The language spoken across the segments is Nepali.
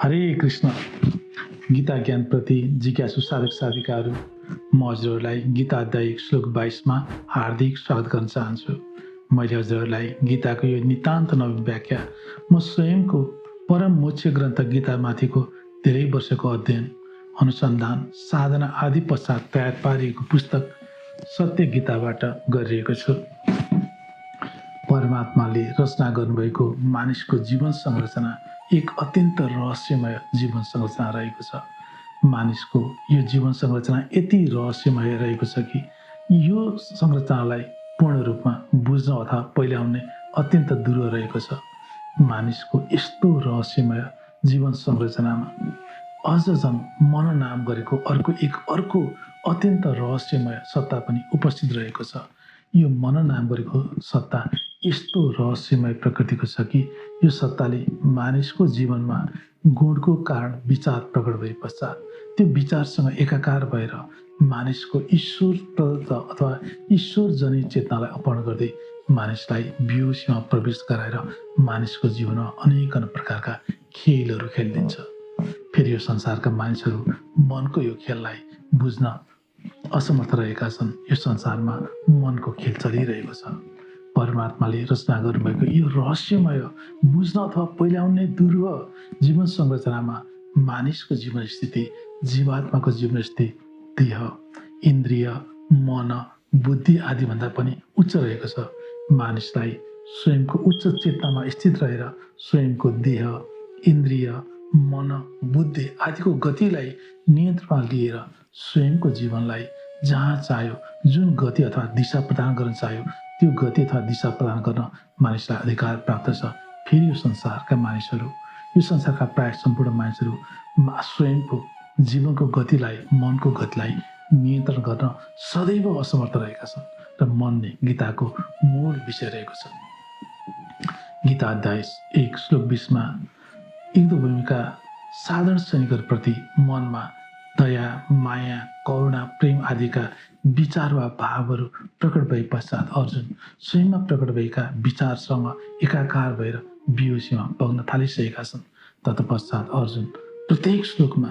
हरे कृष्ण। गीता ज्ञान प्रति जिज्ञासु साधक साधिकाहरू, म हजुरहरूलाई गीता अध्याय श्लोक 22मा हार्दिक स्वागत गर्न चाहन्छु। मैले हजुरहरूलाई गीताको यो नितान्त नवीन व्याख्या म स्वयंको परम मोक्ष ग्रन्थ गीतामाथिको धेरै वर्षको अध्ययन, अनुसन्धान, साधना आदि पश्चात तयार पारिएको पुस्तक सत्य गीताबाट गरिरहेको छु। परमात्माले रचना गर्नुभएको मानिसको जीवन संरचना एक अत्यन्त रहस्यमय जीवन संरचना रहेको छ। मानिसको यो जीवन संरचना यति रहस्यमय रहेको छ कि यो संरचनालाई पूर्ण रूपमा बुझ्न अथवा पहिल्याउने अत्यन्त दुरूह रहेको छ। मानिसको यस्तो रहस्यमय जीवन संरचनामा अझ झन् मन नाम गरेको अर्को अत्यन्त रहस्यमय सत्ता पनि उपस्थित रहेको छ। यो मन नाम गरेको सत्ता यस्तो रहस्यमय प्रकृतिको छ कि यो सत्ताले मानिसको जीवनमा गुणको कारण विचार प्रकट भए पश्चात त्यो विचारसँग एकाकार भएर मानिसको ईश्वर प्रदत्त अथवा ईश्वर जनित चेतनालाई अपहरण गर्दै मानिसलाई बेहोसीमा प्रवेश गराएर मानिसको जीवनमा अनेकन प्रकारका खेलहरू खेलिदिन्छ। फेरि यो संसारका मानिसहरू मनको यो खेललाई बुझ्न असमर्थ रहेका छन्। यो संसारमा मनको खेल चलिरहेको छ। परमात्माले रचना गर्नुभएको यो रहस्यमय बुझ्न अथवा पहिल्याउने दुरूह जीवन संरचनामा मानिसको जीवन स्थिति, जीवात्माको जीवन स्थिति देह, इन्द्रिय, मन, बुद्धि आदिभन्दा पनि उच्च रहेको छ। मानिसलाई स्वयंको उच्च चेतनामा स्थित रहेर स्वयंको देह, इन्द्रिय, मन, बुद्धि आदिको गतिलाई नियन्त्रणमा लिएर स्वयंको जीवनलाई जहाँ चाह्यो जुन गति अथवा दिशा प्रदान गर्न चाह्यो त्यो गति अथवा दिशा प्रदान गर्न मानिसलाई अधिकार प्राप्त छ। फेरि यो संसारका मानिसहरू, यो संसारका प्राय सम्पूर्ण मानिसहरू स्वयंको जीवनको गतिलाई, मनको गतिलाई नियन्त्रण गर्न सदैव असमर्थ रहेका छन् र मन नै गीताको मूल विषय रहेको छ। गीता अध्याय 1 श्लोक 20मा युद्धभूमिका साधारण सैनिकहरूप्रति मनमा दया, माया, करुणा, प्रेम आदिका विचार वा भावहरू प्रकट भए पश्चात अर्जुन स्वयंमा प्रकट भएका विचारसँग एकाकार भएर बेहोसीमा बग्न थालिसकेका छन्। तत्पश्चात अर्जुन प्रत्येक श्लोकमा,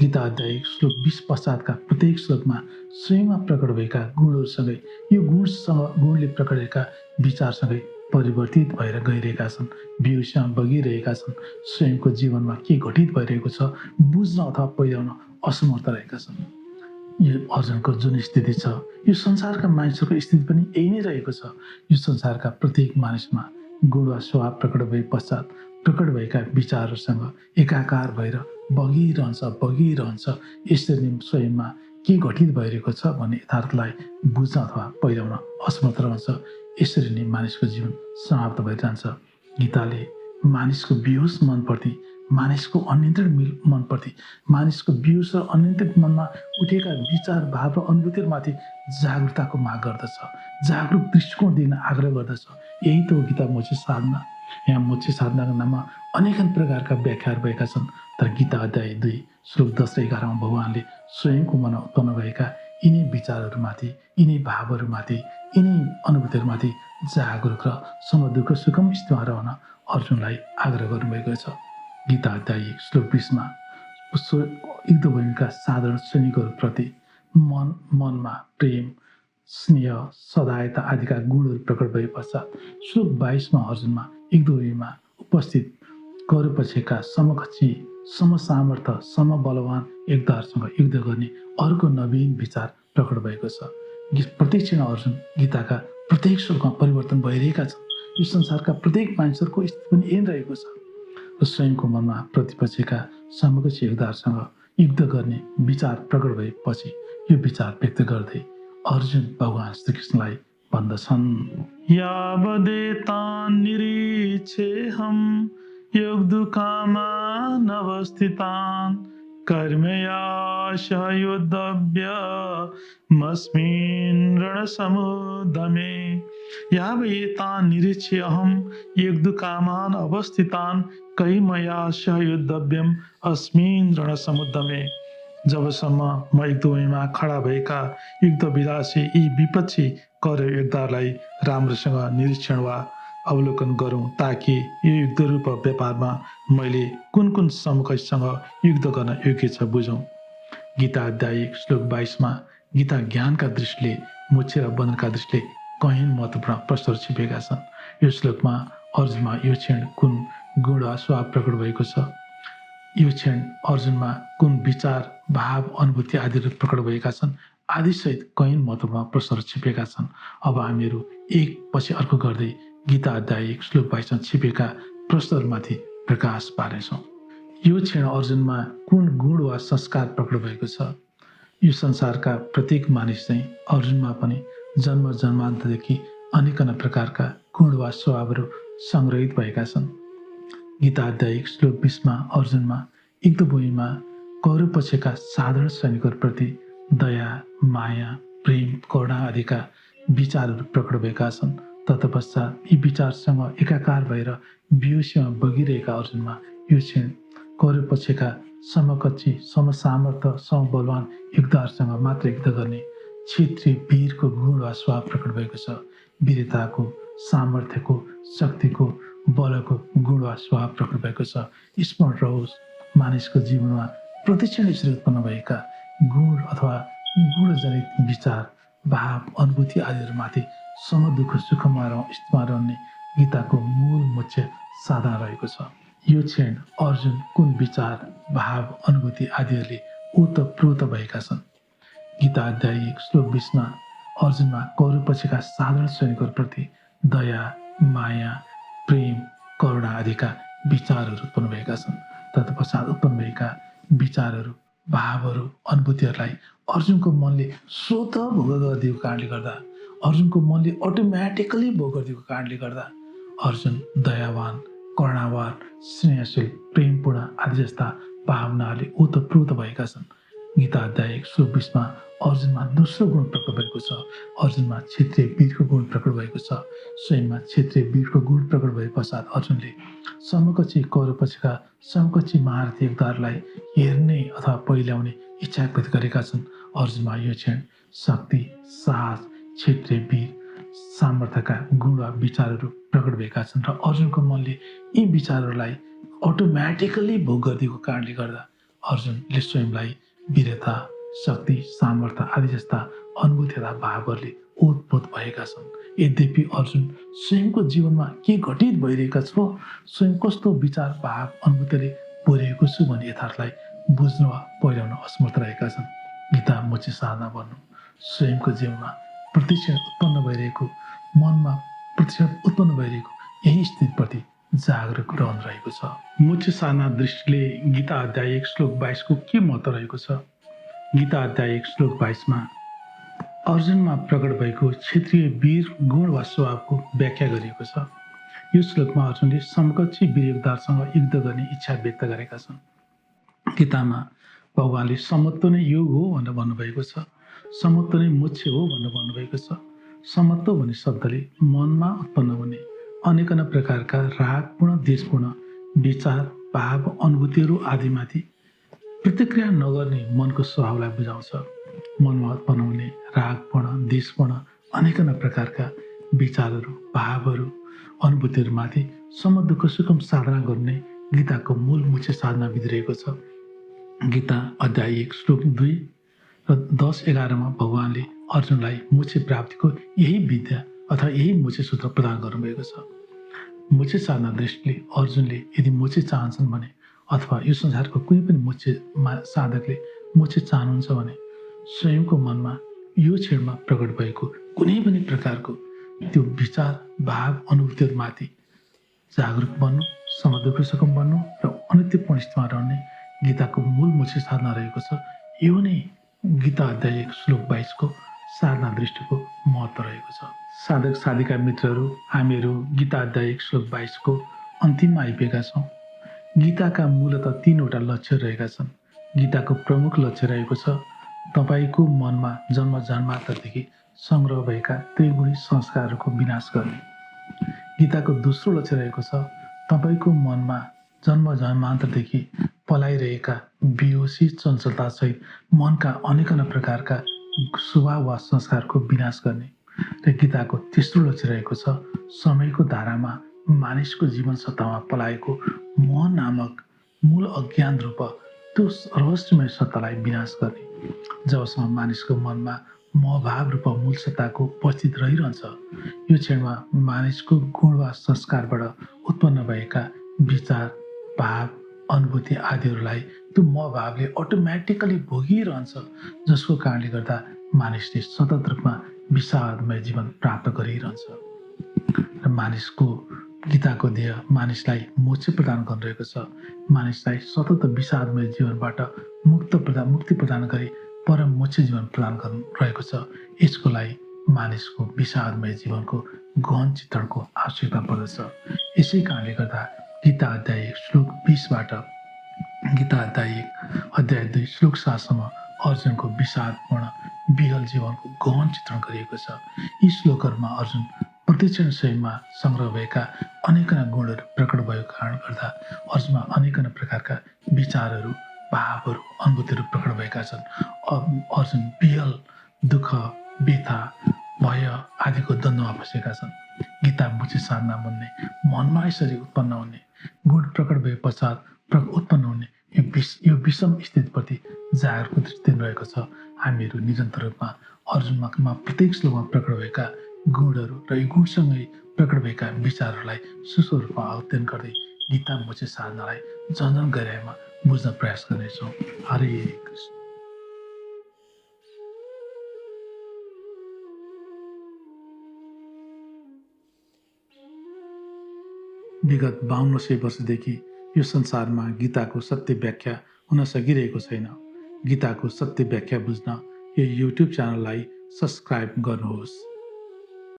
गीता अध्याय श्लोक 20 पश्चातका प्रत्येक श्लोकमा स्वयंमा प्रकट भएका गुणहरूसँगै यो गुणले प्रकट भएका विचारसँगै परिवर्तित भएर गइरहेका छन्, बेहोसीमा बगिरहेका छन्। स्वयंको जीवनमा के घटित भइरहेको छ बुझ्न अथवा पहिल्याउन असमर्थ रहेका छन्। यो अर्जुनको जुन स्थिति छ, यो संसारका मानिसहरूको स्थिति पनि यही नै रहेको छ। यो संसारका प्रत्येक मानिसमा गुण वा स्वभाव प्रकट भए पश्चात प्रकट भएका विचारहरूसँग एकाकार भएर बगिरहन्छ। यसरी स्वयंमा के घटित भइरहेको छ भन्ने यथार्थलाई बुझ्न अथवा पहिल्याउन असमर्थ रहन्छ। यसरी नै मानिसको जीवन समाप्त भइरहन्छ। गीताले मानिसको बेहोस मनप्रति, मानिसको अनियन्त्रित मनप्रति, मानिसको बेहोस र अनियन्त्रित मनमा उठेका विचार, भाव र अनुभूतिहरूमाथि जागरुकताको माग गर्दछ, जागरुक दृष्टिकोण दिन आग्रह गर्दछ। यही त हो गीता मोक्ष साधना। यहाँ मोक्ष साधनाको नाममा अनेकन प्रकारका व्याख्याहरू भएका छन्, तर गीता अध्याय 2 श्लोक 10 र 11मा भगवानले स्वयंको मनमा उत्पन्न भएका यिनै विचारहरूमाथि, यिनै भावहरूमाथि, यिनै अनुभूतिहरूमाथि जागरुक र समदुःख सुखम स्थितिमा रहन अर्जुनलाई आग्रह गर्नुभएको छ। गीता अध्याय 1 श्लोक 20मा युद्धभूमिका साधारण सैनिकहरूप्रति मनमा प्रेम, स्नेह, सदायता आदिका गुणहरू प्रकट भए पश्चात श्लोक 22मा अर्जुनमा युद्धभूमिमा उपस्थित कौरवपक्षका समकक्षी, समसामर्थ, समबलवान योद्धाहरूसँग युद्ध गर्ने अर्को नवीन विचार प्रकट भएको छ। प्रत्येक क्षण अर्जुन गीताका प्रत्येक श्लोकमा परिवर्तन भइरहेका छन्। यो संसारका प्रत्येक मानिसहरूको स्थिति पनि यही रहेको छ र स्वयंको मनमा प्रतिपक्षका समकक्ष योद्धाहरूसँग युद्ध गर्ने विचार प्रकट भएपछि यो विचार व्यक्त गर्दै अर्जुन भगवान श्रीकृष्णलाई भन्दछन्, यावदेतान् निरीक्षेऽहं योगदुःखामान् अवस्थितान् कर्मया सह योद्धव्यमस्मिन् रणसमुद्यमे। यावदेतान् निरीक्षेऽहं योगदुःखामान् अवस्थितान् कर्मया सह योद्धव्यम् अस्मिन् रणसमुद्यमे। जबसम्म म युद्धभूमिमा खडा भएका युद्धविलासी यी विपक्षी कौरव योद्धाहरूलाई राम्रोसँग निरीक्षण वा अवलोकन गरौँ ताकि यो युद्धरूप व्यापारमा मैले कुन कुन समकक्षसँग युद्ध गर्न योग्य छ बुझौँ। गीता अध्याय 1 श्लोक 22मा गीता ज्ञानका दृष्टिले मोक्ष र बन्धनका दृष्टिले कहीँ महत्त्वपूर्ण प्रश्नहरू छिपेका छन्। यो श्लोकमा अर्जुनमा यो क्षण कुन गुण वा स्वभाव प्रकट भएको छ, यो क्षण अर्जुनमा कुन विचार भाव अनुभूति आदिहरू प्रकट भएका छन् आदिसहित कहीँ महत्त्वपूर्ण प्रश्नहरू छिपेका छन्। अब हामीहरू एक पछि अर्को गर्दै गीता अध्याय 1 श्लोक 22मा छिपेका प्रश्नहरूमाथि प्रकाश पार्नेछौँ। यो क्षण अर्जुनमा कुन गुण वा संस्कार प्रकट भएको छ। यो संसारका प्रत्येक मानिस चाहिँ अर्जुनमा पनि जन्म जन्मान्तरदेखि अनेकन प्रकारका गुण वा स्वभावहरू सङ्ग्रहित भएका छन्। गीता अध्याय 1 श्लोक 20मा अर्जुनमा युद्धभूमिमा कौरव पक्षका साधारण सैनिकहरूप्रति दया माया प्रेम करुणा आदिका विचारहरू प्रकट भएका छन्। तत्पश्चात यी विचारसँग एकाकार भएर बेहोसीमा बगिरहेका अर्जुनमा यो क्षण कौरव पक्षका समकक्षी समसामर्थ्य समबलवान योद्धाहरूसँग मात्र युद्ध गर्ने क्षेत्रीय वीरको गुण वा स्वभाव प्रकट भएको छ। वीरताको सामर्थ्यको शक्तिको बलको गुण वा स्वभाव प्रकट भएको छ। स्मरण रहोस्, मानिसको जीवनमा प्रतिक्षण यसरी उत्पन्न भएका गुण अथवा गुणजनित विचार भाव अनुभूति आदिहरूमाथि सम दुःख सुखमा स्थितिमा रहने गीताको मूल मुख्य साधना रहेको छ। यो क्षण अर्जुन कुन विचार भाव अनुभूति आदिहरूले ओतप्रोत भएका छन्। गीता अध्याय 1 श्लोक 20मा अर्जुनमा कौरव पक्षका साधारण सैनिकहरूप्रति दया माया प्रेम करुणा आदिका विचारहरू उत्पन्न भएका छन्। तत्पश्चात उत्पन्न भएका विचारहरू भावहरू अनुभूतिहरूलाई अर्जुनको मनले स्वत भोग गरिदिएको कारणले गर्दा अर्जुनको मनले अटोमेटिकली भोग गरिदिएको कारणले गर्दा अर्जुन दयावान करुणावान स्नेहशील प्रेमपूर्ण आदि जस्ता भावनाहरूले ओतप्रोत भएका छन्। गीता अध्याय 1 श्लोक 20मा अर्जुनमा दोस्रो गुण प्रकट भएको छ। अर्जुनमा क्षेत्रीय वीरको गुण प्रकट भएको छ। स्वयंमा क्षेत्रीय वीरको गुण प्रकट भए पश्चात अर्जुनले समकक्षी कौरव पक्षका समकक्षी महारथी योद्धाहरूलाई हेर्ने अथवा पहिल्याउने इच्छा व्यक्त गरेका छन्। अर्जुनमा यो क्षण शक्ति साहस क्षेत्रीय वीर सामर्थ्यका गुण वा विचारहरू प्रकट भएका छन् र अर्जुनको मनले यी विचारहरूलाई अटोमेटिकली भोग गरिदिएको कारणले गर्दा अर्जुनले स्वयंलाई वीरता शक्ति सामर्थ्य आदि जस्ता अनुभूति तथा भावहरूले ओतप्रोत भएका छन्। यद्यपि अर्जुन स्वयंको जीवनमा के घटित भइरहेका छ, स्वयं कस्तो विचार भाव अनुभूतिले भरिएको छु भन्ने यथार्थलाई बुझ्न वा पहिल्याउन असमर्थ रहेका छन्। गीता मोक्ष साधना भन्नु स्वयंको जीवनमा प्रतिक्षण उत्पन्न भइरहेको मनमा प्रतिक्षण उत्पन्न भइरहेको यही स्थितिप्रति जागरुक रहनु रहेको छ। मोक्ष साधना दृष्टिले गीता अध्याय 1 श्लोक 22 को के महत्त्व रहेको छ। गीता अध्याय 1 श्लोक 22मा अर्जुनमा प्रकट भएको क्षेत्रीय वीर गुण वा स्वभावको व्याख्या गरिएको छ। यो श्लोकमा अर्जुनले समकक्षी वीर योद्धाहरूसँग युद्ध गर्ने इच्छा व्यक्त गरेका छन्। गीतामा भगवानले समत्व नै योग हो भनेर भन्नुभएको छ। समत्व नै मोक्ष हो भनेर भन्नुभएको छ। समत्व भन्ने शब्दले मनमा उत्पन्न हुने अनेकन प्रकारका रागपूर्ण देशपूर्ण विचार भाव अनुभूतिहरू आदिमाथि प्रतिक्रिया नगर्ने मनको स्वभावलाई बुझाउँछ। मनमा उत्पन्न हुने रागपूर्ण देशपूर्ण अनेकन प्रकारका विचारहरू भावहरू अनुभूतिहरूमाथि सम दुःख सुखम साधना गर्ने गीताको मूल मुख्य साधना विधिरहेको छ। गीता अध्याय 1 श्लोक 2 र 10-11मा भगवानले अर्जुनलाई मोक्ष प्राप्तिको यही विद्या अथवा यही मोक्ष सूत्र प्रदान गर्नुभएको छ। मोक्ष साधना दृष्टिले अर्जुनले यदि मोक्ष चाहन्छन् भने अथवा यो संसारको कुनै पनि मोक्ष साधकले मोक्ष चाहनुहुन्छ भने स्वयंको मनमा यो क्षणमा प्रकट भएको कुनै पनि प्रकारको त्यो विचार भाव अनुभूतिहरूमाथि जागरुक बन्नु समदुःख सुखम बन्नु र अनित्यपूर्ण स्थितिमा रहने गीताको मूल मोक्ष साधना रहेको छ। यो नै गीता अध्याय 1 श्लोक 22 को साधना दृष्टिको महत्त्व रहेको छ। साधक साधिका मित्रहरू, हामीहरू गीता अध्याय 1 श्लोक 22 को अन्तिममा आइपुगेका छौँ। गीताका मूलतः 3वटा लक्ष्य रहेका छन्। गीताको प्रमुख लक्ष्य रहेको छ तपाईको मनमा जन्म जन्मान्तरदेखि सङ्ग्रह भएका त्रिगुणी संस्कारहरूको विनाश गर्ने। गीताको दोस्रो लक्ष्य रहेको छ तपाईको मनमा जन्म जन्मान्तरदेखि पलाइरहेका बेहोसी चञ्चलतासहित मनका अनेकन प्रकारका स्वभाव वा संस्कारको विनाश गर्ने। र गीताको तेस्रो लक्ष्य रहेको छ समयको धारामा मानिसको जीवन सत्तामा पलाएको मोह नामक मूल अज्ञान रूप त्यो रहस्यमय सत्तालाई विनाश गर्ने। जबसम्म मानिसको मनमा मोहभाव रूप मूल सत्ताको उपस्थित रहिरहन्छ, यो क्षणमा मानिसको गुण वा संस्कारबाट उत्पन्न भएका विचार, भाव, अनुभूति आदिहरूलाई त्यो मोहभावले अटोमेटिकली भोगिरहन्छ, जसको कारणले गर्दा मानिसले सतत रूपमा विषादमय जीवन प्राप्त गरिरहन्छ। र मानिसको गीताको ध्येय मानिसलाई मोक्ष प्रदान गरिरहेको छ। मानिसलाई सतत विषादमय जीवनबाट मुक्ति प्रदान गरी परम मोक्ष जीवन प्रदान गरिरहेको छ। यसको लागि मानिसको विषादमय जीवनको गहन चित्रणको आवश्यकता पर्दछ। यसै कारणले गर्दा गीता अध्याय 1 श्लोक 20बाट गीता अध्याय 1 अध्याय 2 श्लोक 7सम्म अर्जुनको विषादपूर्ण विहल जीवनको गहन चित्रण गरिएको छ। यी श्लोकहरूमा अर्जुन प्रतिक्षण स्वयंमा सङ्ग्रह भएका अनेकन गुणहरू प्रकट भएको कारण गर्दा अर्जुनमा अनेकन प्रकारका विचारहरू, भावहरू, अनुभूतिहरू प्रकट भएका छन्। अर्जुन विहल, दुःख, व्यथा, भय आदिको द्वन्द्वमा फँसेका छन्। गीता बुझे साधना बन्ने, मनमा यसरी उत्पन्न हुने, गुण प्रकट भए पश्चात उत्पन्न हुने यो विषम स्थितिप्रति जागरको दृष्टि रहेको छ। हामीहरू निरन्तर रूपमा अर्जुनमा प्रत्येक श्लोकमा प्रकट भएका गुणहरू र यी गुणसँगै प्रकट भएका विचारहरूलाई सुस्वरूप रूपमा अध्ययन गर्दै गीता बुझे साधनालाई झन्झन गहिराइमा बुझ्न प्रयास गर्नेछौँ। हरे कृष्ण। विगत 5200 वर्षदेखि यो संसारमा गीताको सत्य व्याख्या हुन सकिरहेको छैन। गीताको सत्य व्याख्या बुझ्न यो युट्युब च्यानललाई सब्स्क्राइब गर्नुहोस्।